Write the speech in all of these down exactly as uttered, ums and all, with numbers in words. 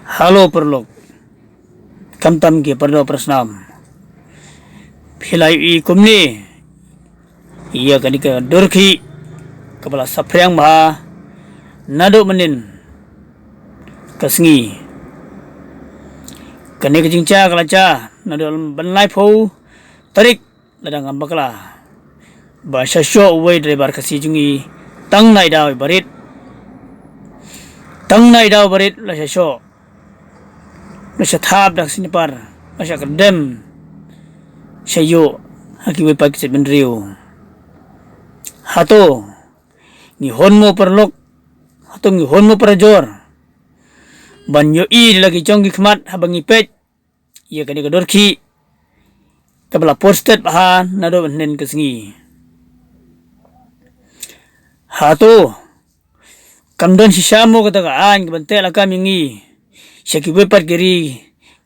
Halo paralok, khamtam ki pardoh parasnam, phi la ïohi kumne ïa kane ka dur khih kaba la saphriang bha naduh mynhynnin ka sngi? Kane ka jingshah ka la shah naduh ban laiphew tarik, la dang kam bakla ba shah shoh uwei driver Khasi jong ngi tang na i daw i barit. Tang na i daw i barit la shah shoh, la shah thap da ka snipar, la shah kyrdem, shah ïuh ha kiwei pat ki jaitbynriew. Hato ngi hun mo paralok, hato ngi hun mo parajor ban ïohi da la ki jong ki khmat haba ngi peit ïa kane ka dur khih kaba la posted bha naduh mynhynnin ka sngi? Hato kam don shisha mo kata ka aiñ kaban teh lakam ïa ngi sha kiwei pat ki ri,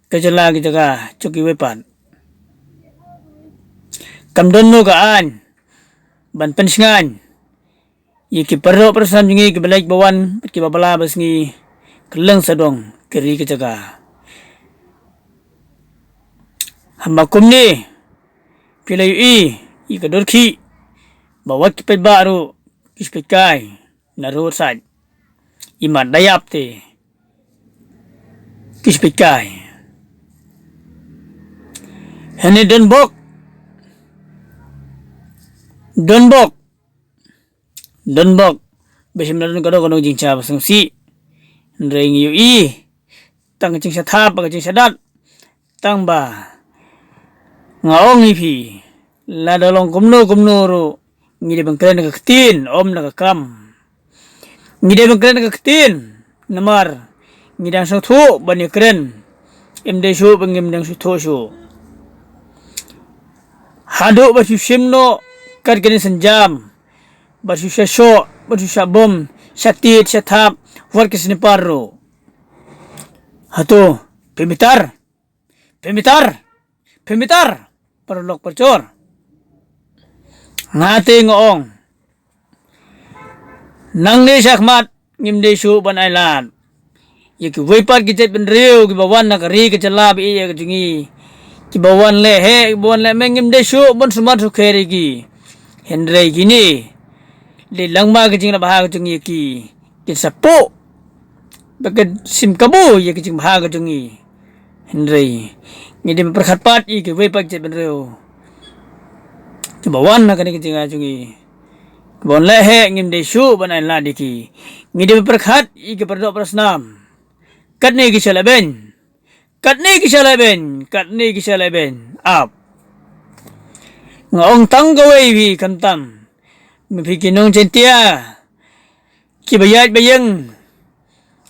ki jylla, ki jaka jong kiwei pat? Kam don mo ka aiñ ban pynshngaiñ ïa ki pardoh parasnam jong ngi kiba leit ba wan bad kiba bylla ba sngi kylleng sawdong ki ri ki jaka? Haba kumne phi la ïohi ïa ka dur khih ba wat ki paidbah ruh ki shu peit kai na roadside, i mat da ïap te ki shu peit kai. Hynrei don bok, don bok, don bok ba shim na don kano kano ka jingshah ba sngewsih. Hynrei ngi ïohi tang ka jingshah thap bad ka jingshah dat. Tang ba nga ong ïa phi, lada long kumno kumno ruh ngi dei ban kren da ka ktien, ym da ka kam. Ngi dei ban kren da ka ktien namar ngi dang sngewthuh ban ïakren. Ym dei shuh ba ngim dang sngewthuh shuh. Haduh ba shu shim noh kat kane ka sienjam, ba shu shah shoh, ba shu shah bom, shah tied, shah thap, wat ki snipar ruh. Hato phi bitar? Phi bitar? Phi bitar, paralok parajor? Nga te nga ong, nangne shakhmat ngim dei shuh ban ailad ïa kiwei pat ki jaitbynriew kiba wan na ka ri ka jylla ba ïeit ka jong ngi, kiba wan leh heh, kiba wan leh meng, ngim dei shuh ban sumar sukher ïa ki. Hynrei kine dei lang ma ka jingleh bha ka jong ngi ïa ki. Kin sa phuh ba kin shim kabu ïa ka jingbha ka jong ngi. Hynrei ngi dei ban pyrkhat pat ïa kiwei pat ki jaitbynriew kiba wan na kane ka jingïaid jong ngi, kiba wan leh heh, ngim dei shuh ban ailad ïa ki. Ngi dei ban pyrkhat ïa ki pardoh parasnam. Katne ki shaleh beiñ, katne ki shaleh beiñ, katne ki shaleh beiñ. Ap, nga ong tang kawei phi, khamtam ma phi ki nong Jaiñtia, kiba ïaid ba ïeng,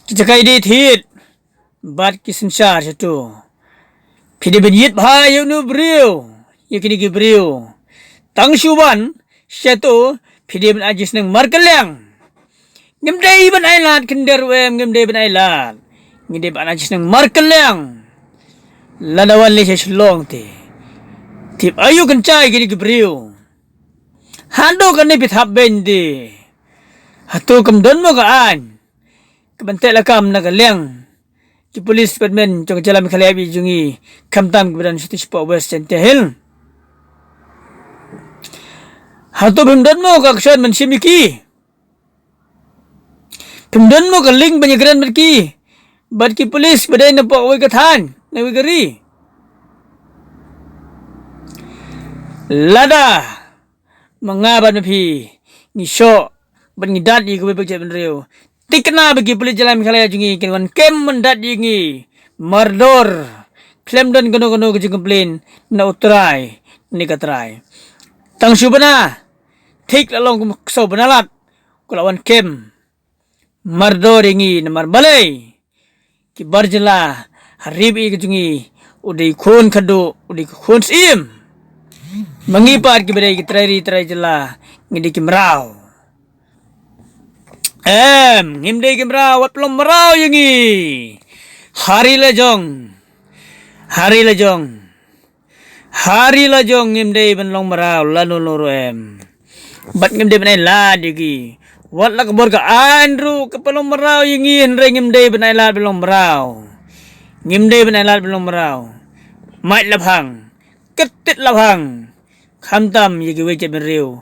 ki jaka ïadie thied bad ki synshar shato. Phi dei ban ïit bha ïa uno u briew, ïa kine ki briew. Tang shu wan shato phi dei ban ai jingsneng markylliang. Ngim dei ban ailad khyndiat ruh em, ngim dei ban ailad. Ngi dei ban ai jingsneng markylliang. Lada wan leit sha Shillong te, tip aïu kynjah ïa kine ki briew. Haduh kane phi thap beiñ de. Hato kam don mo ka aiñ kaban teh lakam na ka liang ki police department jong ka jylla Meghalaya ba ïeit jong ngi, khamtam kiba don shato shapoh West Jaintia Hills? Hato phim don mo ka action ban shim ïa ki? Phim don mo ka link ban ïakren bad ki, bad ki police ba dei na poh kawei ka thaiñ, na kawei ka ri? Lada ma nga bad ma phi ngi shoh bad ngi dat ïa kiwei pat ki jaitbynriew, thikna ba ki police jylla Meghalaya jong ngi kin wan kem ban dat ïa ngi mardor, khlem don kano kano ka jingcomplain na u trai ne ka trai. Tang shu bna, thik la long kum ksew bnalad, ko la wan kem mardor ïa ngi. Namar balei? Ki bar jylla ha ri ba ïeit ka jong ngi, u dei khun khadduh, u dei khun syiem. Ma ngi pat kiba dei ki trai ri trai jylla, ngi dei ki mraw. Em, ngim dei ki mraw, wat pynlong mraw ïa ngi ha ri la jong, ha ri la jong. Ha ri la jong ngim dei ban long mraw lano lano ruh em. Bad ngim dei ban ailad ïa ki. Wat la ka bor ka aiñ ruh ka pynlong mraw ïa ngi, hynrei ngim dei ban ailad ban long mraw. Ngim dei ban ai lad ban long mraw. Mait laphang, kyrtit laphang. Khamtam ïa kiwei ki jaitbynriew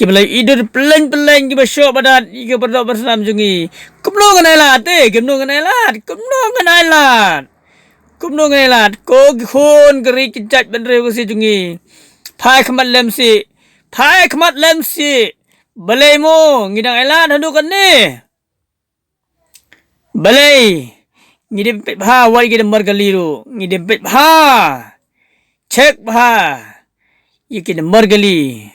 kiba la idur pyllein pyllein, kiba shoh ba dat ïa ki para doh para snam jong ngi. Kumno ngan ai lad te, kumno ngan ai lad, kumno ngan ai lad. Kumno ngan ai lad, ko ki khun ka ri ka jaitbynriew Khasi jong ngi. Phai khmat lem sih, phai khmat lem sih. Balei mo ngi dang ai lad haduh kane? Balei ngi dei ban peit bha wat ïa ki number kali ruh, ngi dei ban peit bha. Check bha ïa ki number kali.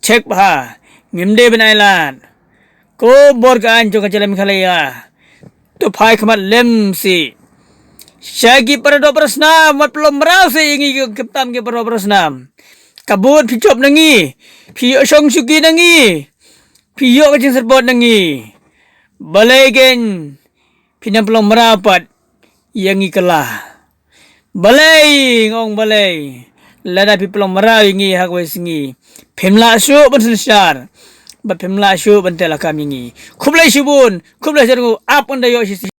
Check bha, ngim dei ban ai lad. Ko bor ka aiñ jong ka jylla Meghalaya, to phai khmat lem sih. Sha ki para doh para snam, wat pynlong mraw sih ïa ngi, ki khamtam ki para doh para snam. Ka bud phi jop na ngi, phi ïoh shong shuki na ngi, phi ïoh ka jingsyrpod na ngi. Balei kein phi nang pynlong mraw pat ïa ngi kylla? Balei, nga ong balei? Lada phi pynlong mraw ïa ngi ha kawei sngi, phim lah shuh ban synshar bad phim lah shuh ban teh lakam ïa ngi. Khublei shibun, khublei shibun, ap ynda ïoh shi